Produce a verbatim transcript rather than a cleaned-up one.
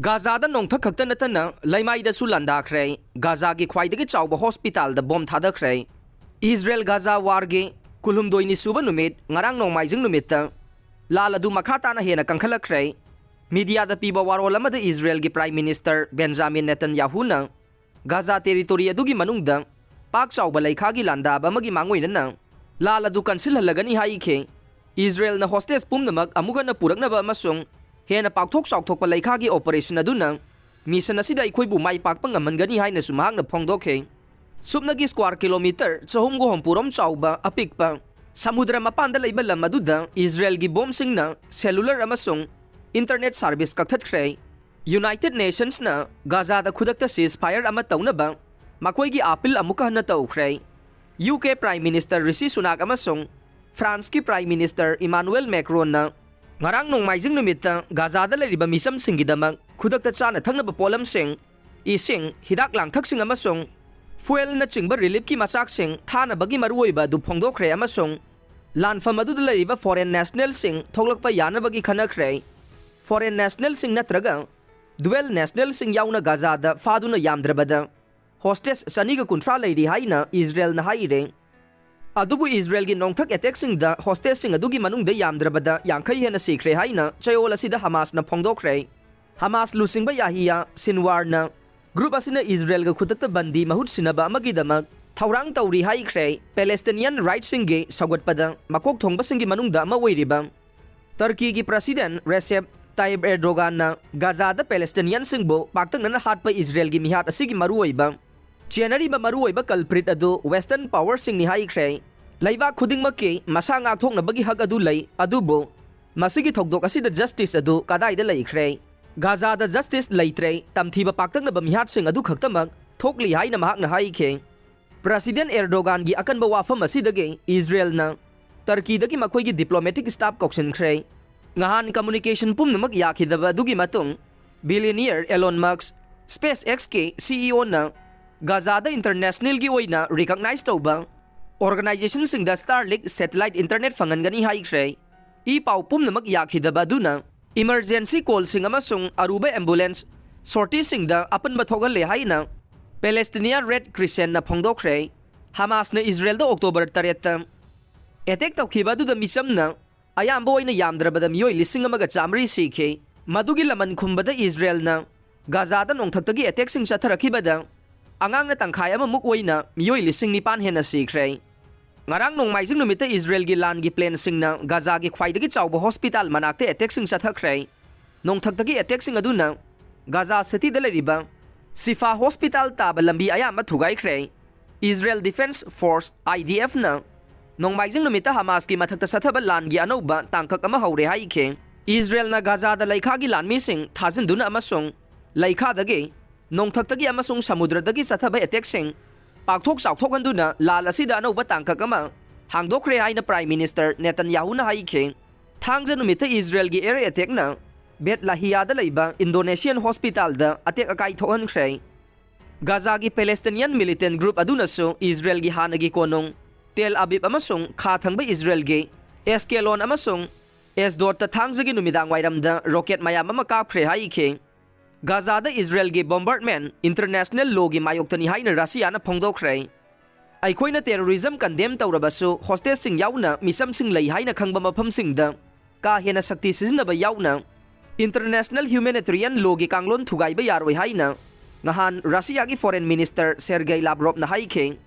ꯒꯥꯖꯥꯗ ꯅꯣꯡꯊꯛ ꯈꯛꯇ ꯅꯠꯇꯅ ꯂꯩꯃꯥꯏꯗꯁꯨ ꯂꯥꯟꯗꯥꯈ꯭ꯔꯦ꯫ ꯒꯥꯖꯥꯒꯤ ꯈ꯭ꯋꯥꯏꯗꯒꯤ ꯆꯥꯎꯕ ꯍꯣꯁꯄꯤꯇꯥꯜꯗ ꯕꯣꯝ ꯊꯥꯗꯈ꯭ꯔꯦ꯫ ꯏꯖꯔꯦꯜ ꯒꯥꯖꯥ ꯋꯥꯔꯒꯤ ꯀꯨꯟꯍꯨꯝꯗꯣꯏꯅꯤ ꯁꯨꯕ ꯅꯨꯃꯤꯠ ꯉꯔꯥꯡ ꯅꯣꯡꯃꯥꯏꯖꯤꯡ ꯅꯨꯃꯤꯠꯇ ꯂꯥꯜ ꯑꯗꯨ ꯃꯈꯥ ꯇꯥꯅ ꯍꯦꯟꯅ ꯀꯟꯈꯠꯂꯛꯈ꯭ꯔꯦ꯫ ꯃꯤꯗꯤꯌꯥꯗ ꯄꯤꯕ ꯋꯥꯔꯣꯜ ꯑꯃꯗ ꯏꯖꯔꯦꯜꯒꯤ prime minister Benjamin ꯅꯦꯇꯟꯌꯥꯍꯨꯅ Gaza territory ꯑꯗꯨꯒꯤ ꯃꯅꯨꯡꯗ ꯄꯥꯛ ꯆꯥꯎꯕ ꯂꯩꯈꯥꯒꯤ ꯂꯥꯟꯗꯥꯕ ꯑꯃꯒꯤ ꯃꯥꯡꯑꯣꯏꯅꯅ ꯂꯥꯜ ꯑꯗꯨ ꯀꯟꯁꯤꯜꯍꯜꯂꯒꯅꯤ ꯍꯥꯏꯈꯤ꯫ ꯏꯖꯔꯦꯜꯅ ꯍꯣꯁꯇꯦꯖ ꯄꯨꯝꯅꯃꯛ ꯑꯃꯨꯛ ꯍꯟꯅ ꯄꯨꯔꯛꯅꯕ ꯑꯃꯁꯨꯡ ꯍꯦꯟꯅ ꯄꯥꯛꯊꯣꯛ ꯆꯥꯎꯊꯣꯛꯄ ꯂꯩꯈꯥꯒꯤ ꯑꯣꯄꯔꯦꯁꯟ ꯑꯗꯨꯅ ꯃꯤꯁꯟ ꯑꯁꯤꯗ ꯑꯩꯈꯣꯏꯕꯨ ꯃꯥꯏ ꯄꯥꯛꯄ ꯉꯝꯍꯟꯒꯅꯤ ꯍꯥꯏꯅꯁꯨ ꯃꯍꯥꯛꯅ ꯐꯣꯡꯗꯣꯛꯈꯤ꯫ ꯁꯨꯞꯅꯒꯤ ꯁ꯭ꯀ꯭ꯋꯥꯔ ꯀꯤꯂꯣꯃꯤꯇꯔ ꯆꯍꯨꯝꯒ ꯍꯨꯝꯐꯨꯔꯣꯝ ꯆꯥꯎꯕ ꯑꯄꯤꯛꯄ ꯁꯃꯨꯗ꯭ꯔ ꯃꯄꯥꯟꯗ ꯂꯩꯕ ꯂꯝ ꯑꯗꯨꯗ ꯏꯖꯔꯦꯜꯒꯤ ꯕꯣꯝꯁꯤꯡꯅ ꯁꯦꯂꯨꯂꯔ ꯑꯃꯁꯨꯡ ꯏꯟꯇꯔꯅꯦꯠ ꯁꯥꯔꯚꯤꯁ ꯀꯛꯊꯠꯈ꯭ꯔꯦ꯫ ꯌꯨꯅꯥꯏꯇꯦꯗ ꯅꯦꯁꯟꯁꯅ ꯒꯥꯖꯥꯗ ꯈꯨꯗꯛꯇ ꯁꯤꯖ ꯐꯥꯌꯔ ꯑꯃ ꯇꯧꯅꯕ ꯃꯈꯣꯏꯒꯤ ꯑꯥꯄꯤꯜ ꯑꯃꯨꯛꯀ ꯍꯟꯅ ꯇꯧꯈ꯭ꯔꯦ꯫ ꯌꯨ ꯀꯦ ꯄ꯭ꯔꯥꯏꯝ ꯃꯤꯅꯤꯁꯇꯔ ꯔꯤꯁꯤ ꯁꯨꯅꯥꯛ ꯑꯃꯁꯨꯡ ꯐ꯭ꯔꯥꯟꯁꯀꯤ ꯄ꯭ꯔꯥꯏꯝ ꯃꯤꯅꯤꯁꯇꯔ ꯏꯃꯥꯅꯨꯑꯦꯜ ꯃꯦꯀ꯭ꯔꯣꯟꯅ ꯉꯔꯥꯡ ꯅꯣꯡꯃꯥꯏꯖꯤꯡ ꯅꯨꯃꯤꯠꯇ ꯒꯥꯖꯥꯗ ꯂꯩꯔꯤꯕ ꯃꯤꯆꯝꯁꯤꯡꯒꯤꯗꯃꯛ ꯈꯨꯗꯛꯇ ꯆꯥꯅ ꯊꯛꯅꯕ ꯄꯣꯠꯂꯝꯁꯤꯡ, ꯏꯁꯤꯡ, ꯍꯤꯗꯥꯛ ꯂꯥꯡꯊꯛꯁꯤꯡ ꯑꯃꯁꯨꯡ ꯐꯨꯑꯦꯜꯅꯆꯤꯡꯕ ꯔꯤꯂꯤꯐꯀꯤ ꯃꯆꯥꯛꯁꯤꯡ ꯊꯥꯅꯕꯒꯤ ꯃꯔꯨꯑꯣꯏꯕ ꯑꯗꯨ ꯐꯣꯡꯗꯣꯛꯈ꯭ꯔꯦ ꯑꯃꯁꯨꯡ ꯂꯥꯟꯐꯝ ꯑꯗꯨꯗ ꯂꯩꯔꯤꯕ ꯐꯣꯔꯦꯟ ꯅꯦꯁꯅꯦꯜꯁꯤꯡ ꯊꯣꯛꯂꯛꯄ ꯌꯥꯅꯕꯒꯤ ꯈꯟꯅꯈ꯭ꯔꯦ꯫ ꯐꯣꯔꯦꯟ ꯅꯦꯁꯅꯦꯜꯁꯤꯡ ꯅꯠꯇ꯭ꯔꯒ ꯗꯨꯋꯦꯜ ꯅꯦꯁꯅꯦꯜꯁꯤꯡ ꯌꯥꯎꯅ ꯒꯥꯖꯥꯗ ꯐꯥꯗꯨꯅ ꯌꯥꯝꯗ꯭ꯔꯕꯗ ꯍꯣꯁꯇꯦꯖ ꯆꯅꯤꯒ ꯀꯨꯟꯊ꯭ꯔꯥ ꯂꯩꯔꯤ ꯍꯥꯏꯅ ꯏꯖꯔꯦꯜꯅ ꯍꯥꯏꯔꯦ꯫ ꯑꯗꯨꯕꯨ ꯏꯖꯔꯦꯜꯒꯤ ꯅꯣꯡꯊꯛ ꯑꯦꯇꯦꯛꯁꯤꯡꯗ ꯍꯣꯁꯇꯦꯖꯁꯤꯡ ꯑꯗꯨꯒꯤ ꯃꯅꯨꯡꯗ ꯌꯥꯝꯗ꯭ꯔꯕꯗ ꯌꯥꯡꯈꯩ ꯍꯦꯟꯅ ꯁꯤꯈ꯭ꯔꯦ ꯍꯥꯏꯅ ꯆꯌꯣꯜ ꯑꯁꯤꯗ ꯍꯃꯥꯁꯅ ꯐꯣꯡꯗꯣꯛꯈ꯭ꯔꯦ꯫ ꯍꯃꯥꯁ ꯂꯨꯆꯤꯡꯕ ꯌꯥꯍꯤꯌꯥ ꯁꯤꯟꯋꯥꯔꯅ ꯒ꯭ꯔꯨꯞ ꯑꯁꯤꯅ ꯏꯖꯔꯦꯜꯒ ꯈꯨꯗꯛꯇ ꯕꯟꯗꯤ ꯃꯍꯨꯠ ꯁꯤꯟꯅꯕ ꯑꯃꯒꯤꯗꯃꯛ ꯊꯧꯔꯥꯡ ꯇꯧꯔꯤ ꯍꯥꯏꯈ꯭ꯔꯦ꯫ ꯄꯦꯂꯦꯁꯇꯤꯅꯤꯌꯟ ꯔꯥꯏꯠꯁꯤꯡꯒꯤ ꯁꯧꯒꯠꯄꯗ ꯃꯀꯣꯛ ꯊꯣꯡꯕꯁꯤꯡꯒꯤ ꯃꯅꯨꯡꯗ ꯑꯃ ꯑꯣꯏꯔꯤꯕ ꯇꯔꯀꯤꯒꯤ ꯄ꯭ꯔꯁꯤꯗꯦꯟ ꯔꯦꯁꯦꯞ ꯇꯥꯏꯌꯤꯞ ꯑꯦꯔꯗꯣꯒꯥꯟꯅ ꯒꯥꯖꯥꯗ ꯄꯦꯂꯦꯁꯇꯤꯅꯤꯌꯟꯁꯤꯡꯕꯨ ꯄꯥꯛꯇꯛꯅꯅ ꯍꯥꯠꯄ ꯏꯖꯔꯦꯜꯒꯤ ꯃꯤꯍꯥꯠ ꯑꯁꯤꯒꯤ ꯃꯔꯨꯑꯣꯏꯕ ꯆꯦꯟꯅꯔꯤꯕ ꯃꯔꯨꯑꯣꯏꯕ ꯀꯜꯄ꯭ꯔꯤꯠ ꯑꯗꯨ ꯋꯦꯁꯇꯔꯟ ꯄꯥꯋꯔꯁꯤꯡꯅꯤ ꯍꯥꯏꯈ꯭ꯔꯦ꯫ ꯂꯩꯕꯥꯛ ꯈꯨꯗꯤꯡꯃꯛꯀꯤ ꯃꯁꯥ ꯉꯥꯛꯊꯣꯛꯅꯕꯒꯤ ꯍꯛ ꯑꯗꯨ ꯂꯩ, ꯑꯗꯨꯕꯨ ꯃꯁꯤꯒꯤ ꯊꯧꯗꯣꯛ ꯑꯁꯤꯗ ꯖꯁꯇꯤꯁ ꯑꯗꯨ ꯀꯗꯥꯏꯗ ꯂꯩꯈ꯭ꯔꯦ? ꯒꯥꯖꯥꯗ ꯖꯁꯇꯤꯁ ꯂꯩꯇ꯭ꯔꯦ, ꯇꯝꯊꯤꯕ ꯄꯥꯛꯇꯛꯅꯕ ꯃꯤꯍꯥꯠꯁꯤꯡ ꯑꯗꯨ ꯈꯛꯇꯃꯛ ꯊꯣꯛꯂꯤ ꯍꯥꯏꯅ ꯃꯍꯥꯛꯅ ꯍꯥꯏꯈꯤ꯫ ꯄ꯭ꯔꯁꯤꯗꯦꯟ ꯑꯦꯔꯗꯣꯒꯥꯟꯒꯤ ꯑꯀꯟꯕ ꯋꯥꯐꯝ ꯑꯁꯤꯗꯒꯤ ꯏꯖꯔꯦꯜꯅ ꯇꯔꯀꯤꯗꯒꯤ ꯃꯈꯣꯏꯒꯤ ꯗꯤꯄ꯭ꯂꯣꯃꯦꯇꯤꯛ ꯁ꯭ꯇꯥꯐ ꯀꯧꯁꯤꯟꯈ꯭ꯔꯦ꯫ ꯉꯍꯥꯟ ꯀꯝꯃꯨꯅꯤꯀꯦꯁꯟ ꯄꯨꯝꯅꯃꯛ ꯌꯥꯈꯤꯗꯕ ꯑꯗꯨꯒꯤ ꯃꯇꯨꯡ, ꯕꯤꯂꯤꯅꯤꯌꯔ ꯑꯦꯂꯣꯟ ꯃꯛꯁ, ꯁ꯭ꯄꯦꯁ ꯑꯦꯛꯁꯀꯤ ꯁꯤ ꯏ ꯑꯣꯅ ꯒꯥꯖꯥꯗ ꯏꯟꯇꯔꯅꯦꯁꯅꯦꯜꯒꯤ ꯑꯣꯏꯅ ꯔꯤꯀꯛꯅꯥꯏꯖ ꯇꯧꯕ ꯑꯣꯔꯒꯅꯥꯏꯖꯦꯁꯟꯁꯤꯡꯗ ꯁ꯭ꯇꯥꯔꯂꯤꯡꯛ ꯁꯦꯇꯦꯂꯥꯏꯠ ꯏꯟꯇꯔꯅꯦꯠ ꯐꯪꯍꯟꯒꯅꯤ ꯍꯥꯏꯈ꯭ꯔꯦ꯫ ꯏ ꯄꯥꯎ ꯄꯨꯝꯅꯃꯛ ꯌꯥꯈꯤꯗꯕ ꯑꯗꯨꯅ emergency callꯁꯤꯡ ꯑꯃꯁꯨꯡ ꯑꯔꯨꯕ ambulance sortieꯁꯤꯡꯗ ꯑꯄꯟꯕ ꯊꯣꯛꯍꯜꯂꯦ ꯍꯥꯏꯅ Palestinian Red Crescentꯅ ꯐꯣꯡꯗꯣꯛꯈ꯭ꯔꯦ꯫ ꯍꯃꯥꯁꯅ ꯏꯖꯔꯦꯜꯗ ꯑꯣꯛꯇꯣꯕꯔ ꯇꯔꯦꯠꯇ attack ꯇꯧꯈꯤꯕ ꯑꯗꯨꯗ ꯃꯤꯆꯝꯅ ꯑꯌꯥꯝꯕ ꯑꯣꯏꯅ ꯌꯥꯝꯗ꯭ꯔꯕꯗ ꯃꯤꯑꯣꯏ ꯂꯤꯁꯤꯡ ꯑꯃꯒ ꯆꯥꯃꯔꯤ ꯁꯤꯈꯤ꯫ ꯃꯗꯨꯒꯤ ꯂꯃꯟ ꯈꯨꯝꯕꯗ ꯏꯖꯔꯦꯜꯅ ꯒꯥꯖꯥꯗ ꯅꯣꯡꯊꯛꯇꯒꯤ attackꯁꯤꯡ ꯆꯠꯊꯔꯛꯈꯤꯕꯗ ꯑꯉꯥꯡꯅ ꯇꯪꯈꯥꯏ ꯑꯃꯃꯨꯛ ꯑꯣꯏꯅ ꯃꯤꯑꯣꯏ ꯂꯤꯁꯤꯡ ꯅꯤꯄꯥꯟ ꯍꯦꯟꯅ ꯁꯤꯈ꯭ꯔꯦ꯫ ꯉꯔꯥꯡ ꯅꯣꯡꯃꯥꯏꯖꯤꯡ ꯅꯨꯃꯤꯠꯇ ꯏꯖꯔꯦꯜꯒꯤ ꯂꯥꯟꯒꯤ planeꯁꯤꯡꯅ ꯒꯥꯖꯥꯒꯤ ꯈ꯭ꯋꯥꯏꯗꯒꯤ ꯆꯥꯎꯕ hospital ꯃꯅꯥꯛꯇ attackꯁꯤꯡ ꯆꯠꯊꯈ꯭ꯔꯦ꯫ ꯅꯣꯡꯊꯛꯇꯒꯤ attackꯁꯤꯡ ꯑꯗꯨꯅ ꯒꯥꯖꯥ cityꯗ ꯂꯩꯔꯤꯕ ꯁꯤꯐꯥ hospital ꯇꯥꯕ ꯂꯝꯕꯤ ꯑꯌꯥꯝꯕ ꯊꯨꯒꯥꯏꯈ꯭ꯔꯦ꯫ Israel Defense Force, IDFꯅ ꯅꯣꯡꯃꯥꯏꯖꯤꯡ ꯅꯨꯃꯤꯠꯇ ꯍꯃꯥꯁꯀꯤ ꯃꯊꯛꯇ ꯆꯠꯊꯕ ꯂꯥꯟꯒꯤ ꯑꯅꯧꯕ ꯇꯥꯡꯀꯛ ꯑꯃ ꯍꯧꯔꯦ ꯍꯥꯏꯈꯤ꯫ ꯏꯖꯔꯦꯜꯅ ꯒꯥꯖꯥꯗ ꯂꯩꯈꯥꯒꯤ ꯂꯥꯟꯃꯤꯁꯤꯡ ꯊꯥꯖꯤꯟꯗꯨꯅ ꯑꯃꯁꯨꯡ ꯂꯩꯈꯥꯗꯒꯤ, ꯅꯣꯡꯊꯛꯇꯒꯤ ꯑꯃꯁꯨꯡ ꯁꯃꯨꯗ꯭ꯔꯗꯒꯤ ꯆꯠꯊꯕ attackꯁꯤꯡ ꯄꯥꯛꯊꯣꯛ ꯆꯥꯎꯊꯣꯛꯍꯟꯗꯨꯅ ꯂꯥꯜ ꯑꯁꯤꯗ ꯑꯅꯧꯕ ꯇꯥꯡꯀꯛ ꯑꯃ ꯍꯥꯡꯗꯣꯛꯈ꯭ꯔꯦ ꯍꯥꯏꯅ Prime Minister ꯅꯦꯇꯟꯌꯥꯍꯨꯅ ꯍꯥꯏꯈꯤ꯫ ꯊꯥꯡꯖ ꯅꯨꯃꯤꯠꯇ ꯏꯖꯔꯦꯜꯒꯤ air attackꯅ ꯕꯦꯠ ꯂꯥꯍꯤꯌꯥꯗ ꯂꯩꯕ Indonesian hospitalꯗ ꯑꯇꯦꯛ ꯑꯀꯥꯏ ꯊꯣꯛꯍꯟꯈ꯭ꯔꯦ꯫ ꯒꯥꯖꯥꯒꯤ Palestinian militant group ꯑꯗꯨꯅꯁꯨ ꯏꯖꯔꯦꯜꯒꯤ ꯍꯥꯟꯅꯒꯤ ꯀꯣꯅꯨꯡ ꯇꯦꯜ ꯑꯕꯤꯕ ꯑꯃꯁꯨꯡ ꯈꯥ ꯊꯪꯕ ꯏꯖꯔꯦꯜꯒꯤ ꯑꯦꯁꯀꯦꯂꯣꯟ ꯑꯃꯁꯨꯡ ꯑꯦꯁꯗꯣꯗꯇ ꯊꯥꯡꯖꯒꯤ ꯅꯨꯃꯤꯗꯥꯡ ꯋꯥꯏꯔꯝꯗ rocket ꯃꯌꯥꯝ ꯑꯃ ꯀꯥꯞꯈ꯭ꯔꯦ ꯍꯥꯏꯈꯤ꯫ ꯒꯥꯖꯥꯗ ꯏꯖꯔꯦꯜꯒꯤ bombardment international lawꯒꯤ ꯃꯥꯌꯣꯛꯇꯅꯤ ꯍꯥꯏꯅ ꯔꯁꯤꯌꯥꯅ ꯐꯣꯡꯗꯣꯛꯈ꯭ꯔꯦ꯫ ꯑꯩꯈꯣꯏꯅ terrorism condemn ꯇꯧꯔꯕꯁꯨ, hostageꯁꯤꯡ ꯌꯥꯎꯅ ꯃꯤꯆꯝꯁꯤꯡ ꯂꯩ ꯍꯥꯏꯅ ꯈꯪꯕ ꯃꯐꯝꯁꯤꯡꯗ ꯀꯥ ꯍꯦꯟꯅ ꯁꯛꯇꯤ ꯁꯤꯖꯤꯟꯅꯕ ꯌꯥꯎꯅ international humanitarian lawꯒꯤ ꯀꯥꯡꯂꯣꯟ ꯊꯨꯒꯥꯏꯕ ꯌꯥꯔꯣꯏ ꯍꯥꯏꯅ ꯉꯍꯥꯟ ꯔꯁꯤꯌꯥꯒꯤ Foreign Minister Sergei Lavrovꯅ ꯍꯥꯏꯈꯤ꯫